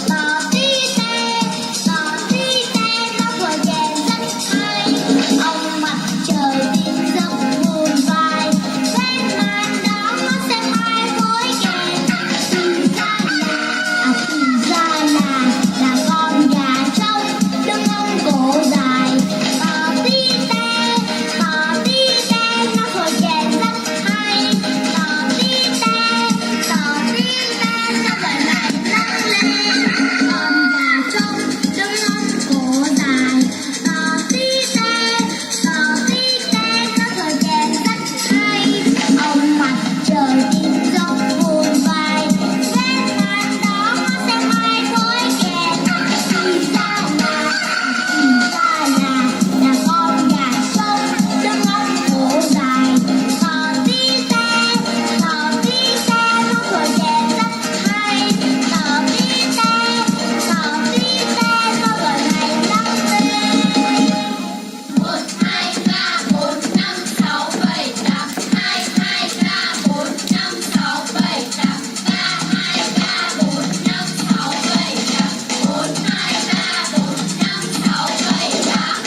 Tos tib teb, tos tib teb, noj khuav ces ntxeeb heev. Ông mặt trời tim dốc vươn vai, vết màn đỏ ngó xem ai cuối kèm. Từ xa nhà, à, từ xa nhà là con gà trống, đứng ngóng cỏ dại. Tos tib teb, tos tib teb, noj khuav ces ntxeeb heev. Tos tib teb, tos tib teb, noj khuav ces ntxeeb heev. Con gà trống, đứng ngóng cỏ dại. Tos tib teb, tos tib teb, noj khuav ces ntxeeb heev. Ông mặt trời tim dốc vươn vai, vết màn đỏ ngó xem ai cuối kèm. Từ xa nhà, từ xa nhà là con gà trống, đứng ngóng cỏ dại. Tos tib teb, tos tib teb, noj khuav ces ntxeeb heev. Tos tib teb, tos tib teb, noj khuav ces ntxeeb heev. Một hai ba bốn năm sáu bảy tám, hai hai ba bốn năm sáu bảy tám, ba hai ba bốn năm sáu bảy tám, bốn hai ba bốn năm sáu bảy tám.